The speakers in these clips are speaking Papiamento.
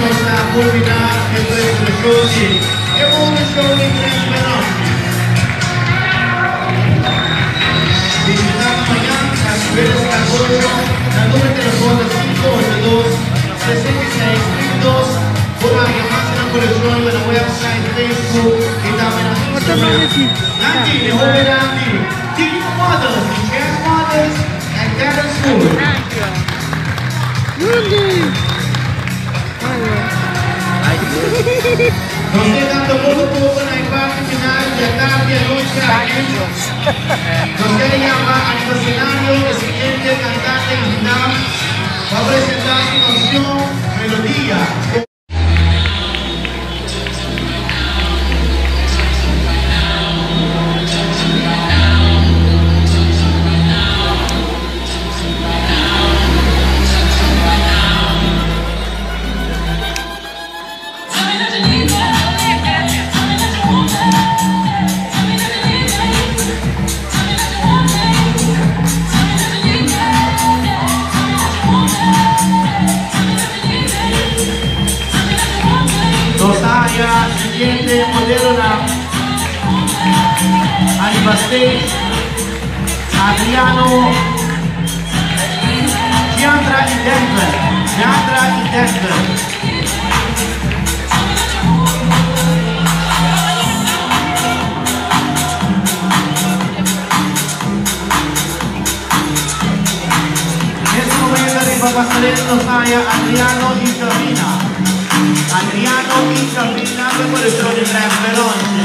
Nos a kulminá e presentashon di e Motor Show di Trans Veloci. Bishitá nos mañan na Square Scarbocho na numero di telefon ta 582 66 32. Por haña mas di nan kolekshon riba nan website, Facebook i tambe na Instagram. Danki e hobennan di Team Models di Chess Models and Talent School. Nos ta dando poco poco na e parti final di atardi anochi aki. Nos quiere yama ariba escenario e siguiente cantante invitá pa presenta su cancion Melodia. Nos ta haya siguiente modelonan ariba stage, Adriano, Giandra y Denver. Giandra y Denver. Nes momento riba pasarela nos haya Adriano y Shavina. Adriano y Shavina cu e coleccion di Dress Veronchi.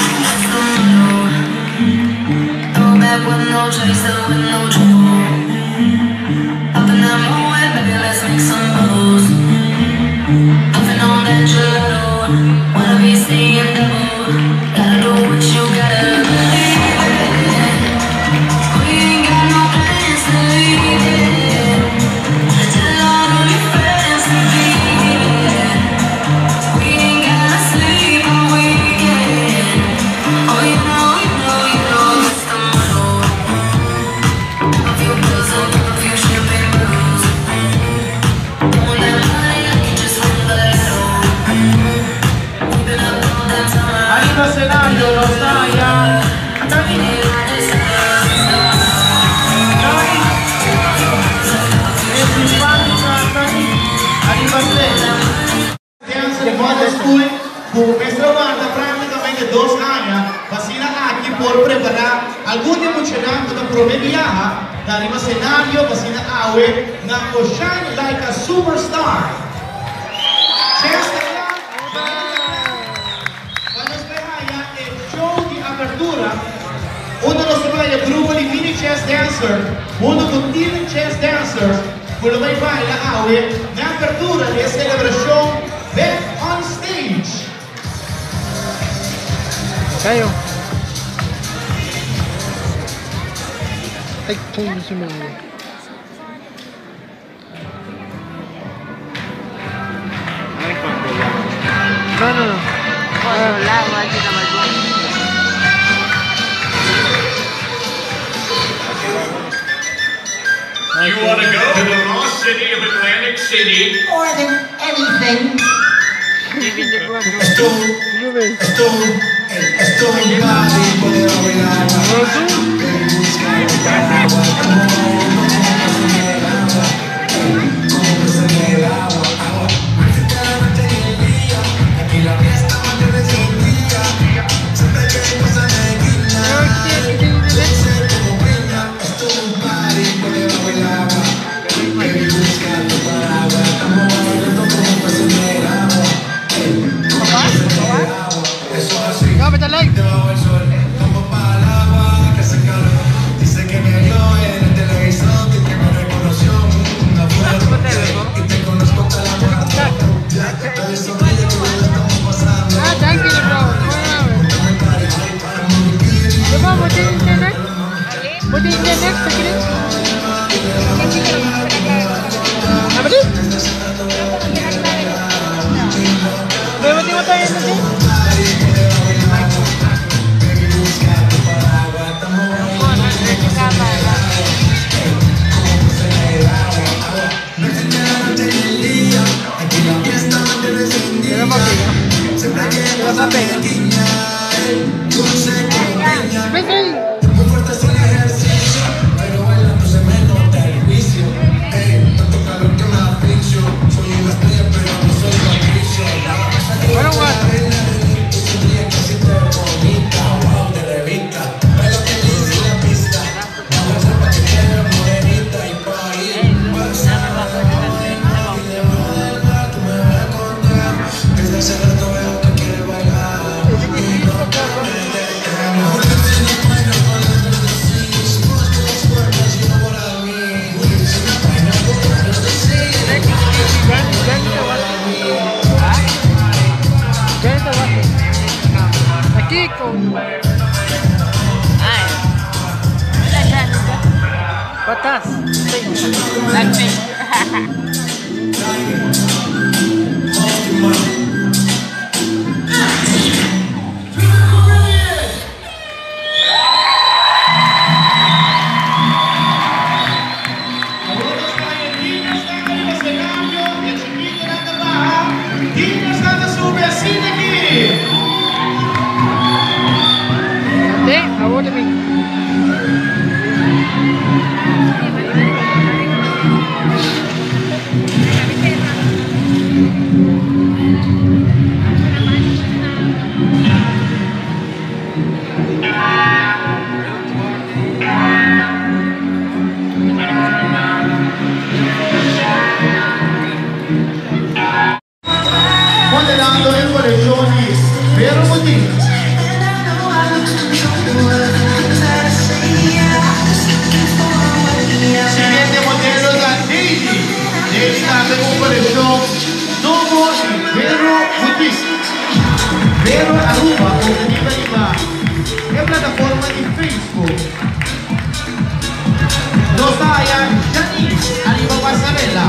Ariba scenario nos ta haya Tani. Tani. E simpática Tani ariba stage. Dance Model School cu mester a warda practicamente 2 aña pa asina aki por prepara algun di e muchanan cu ta prome biaha ta ariba scenario pa asina awe nan por shine like a superstar. Chess ta cla, Jackie ta cla pa nos bay haya e show di apertura unda nos ta baila grupo di mini chess dancer hunto cu team chess dancers cu lo bay baila awe na apertura di e celebracion Back on Stage. Kayo. Ay, kung gusto mo. No, no, no. You want to go to the lost city of Atlantic City? More than anything. Vete. Bueno, bueno. Batas. Modelando in collezioni Vero Boutique. Siguiente modelo da Daisy. Daisy tambe cu coleccion nobo di Vero Boutique. Vero Aruba, obteniba riba e plataforma di Facebook. Nos ta haya Janice ariba pasarela.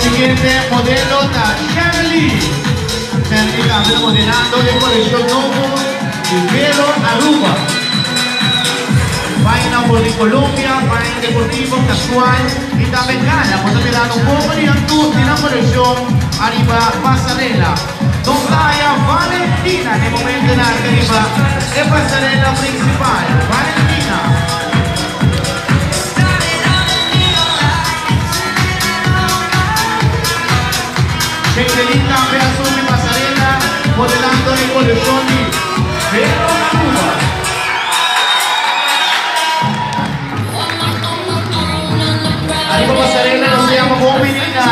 Siguiente modelo ta Shirley. Shirley tambe modelando e coleccion nobo di Vero Aruba. Vaina por di Colombia, vaina deportivo, casual y tambe gala. Bo ta mirando un poco di nan tur di nan coleccion ariba pasarela. Nos ta haya Valentina na e momentonan aki riba e pasarela principal. Valentina. Jacqueline tambe a subi pasarela modelando e coleccion di Vero Aruba. Ariba pasarela nos ta yama bon bini na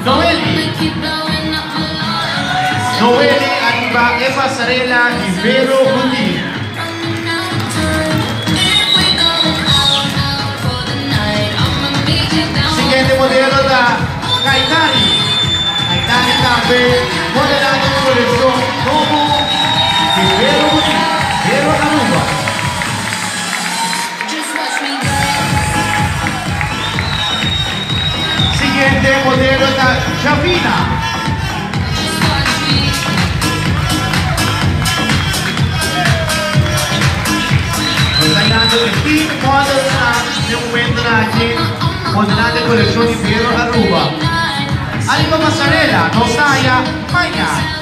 Noeli. Noeli ariba e pasarela di Vero Boutique. Siguiente modelo ta Kaitani. Kaitani tambe modelando un coleccion nobo di Vero Boutique, Vero Aruba. Siguiente modelo ta Javina. Nos ta mirando e team models na e momentonan aki modelando e coleccion di Vero Aruba. Ariba pasarela nos ta haya Maya.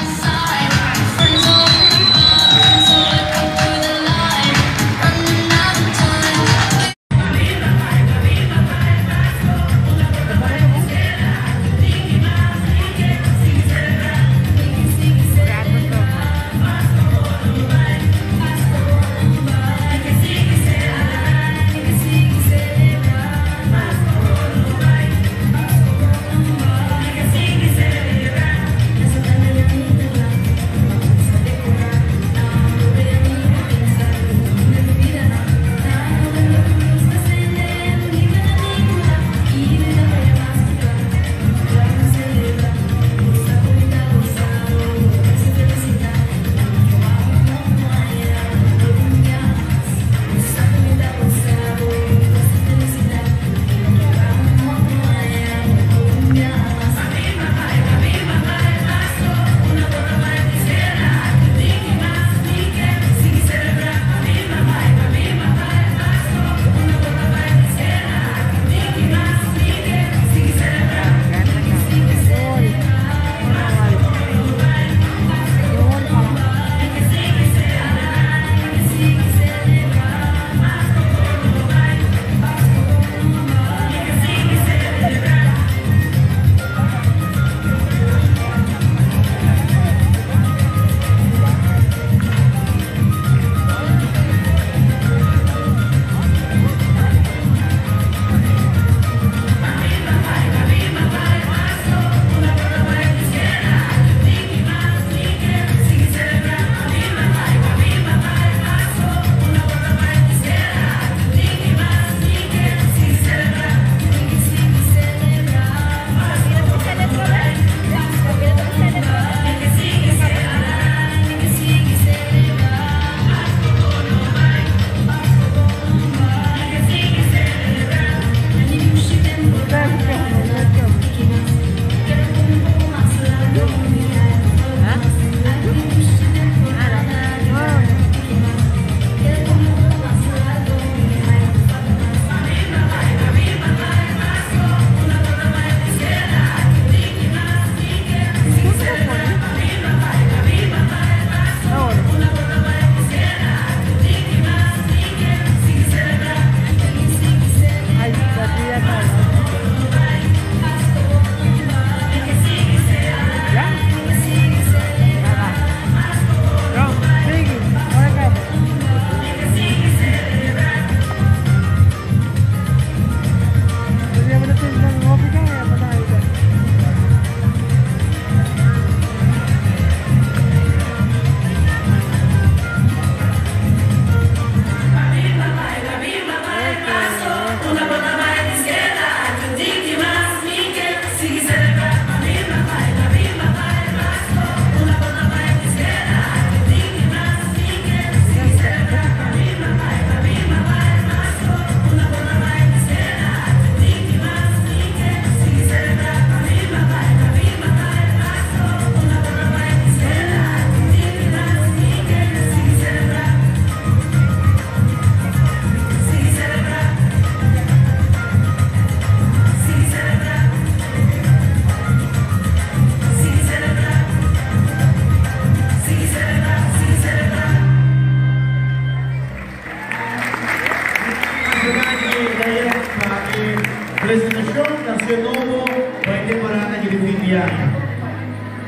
Presentashon, kansion nobo pa e temporada aki di fin di aña.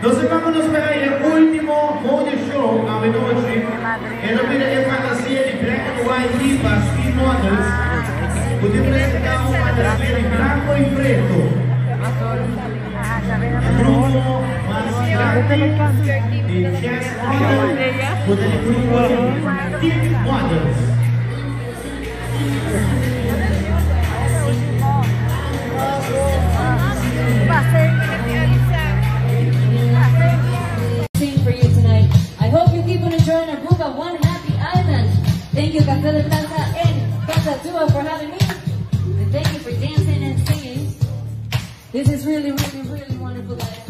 Nos a kaba nos pa e ultimo mode show awe nochi. E ta bira e fantasia di Black and White Divas Team Models ku tin presentá un fantasia di blanko i preto. E grupo mas grandi di chess model ku ta e grupo di Team Models. Sing for you tonight. I hope you keep on enjoying Aruba, one happy island. Thank you, Café de Plaza and Casa Tua for having me. And thank you for dancing and singing. This is really, really, really wonderful, guys.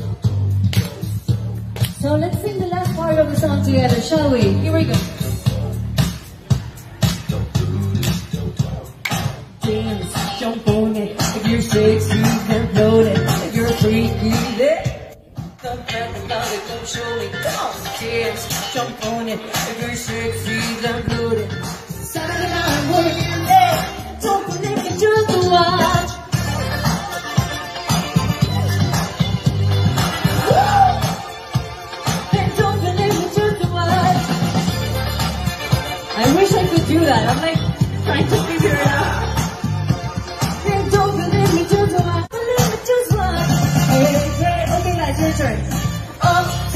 So let's sing the last part of the song together, shall we? Here we go. Dance, jump on it. If you're sexy, then float it. If you're freaky, then don't brag about it, don't show it. Come on, dance, jump on it. If you're sexy, then float it. Saturday night working late. Don't believe me, just watch. Then don't believe me, just watch. I wish I could do that. I'm like trying to figure it out. Then don't believe me, just watch. Believe me, just watch. Hey, hey, okay, guys, your turn. Up.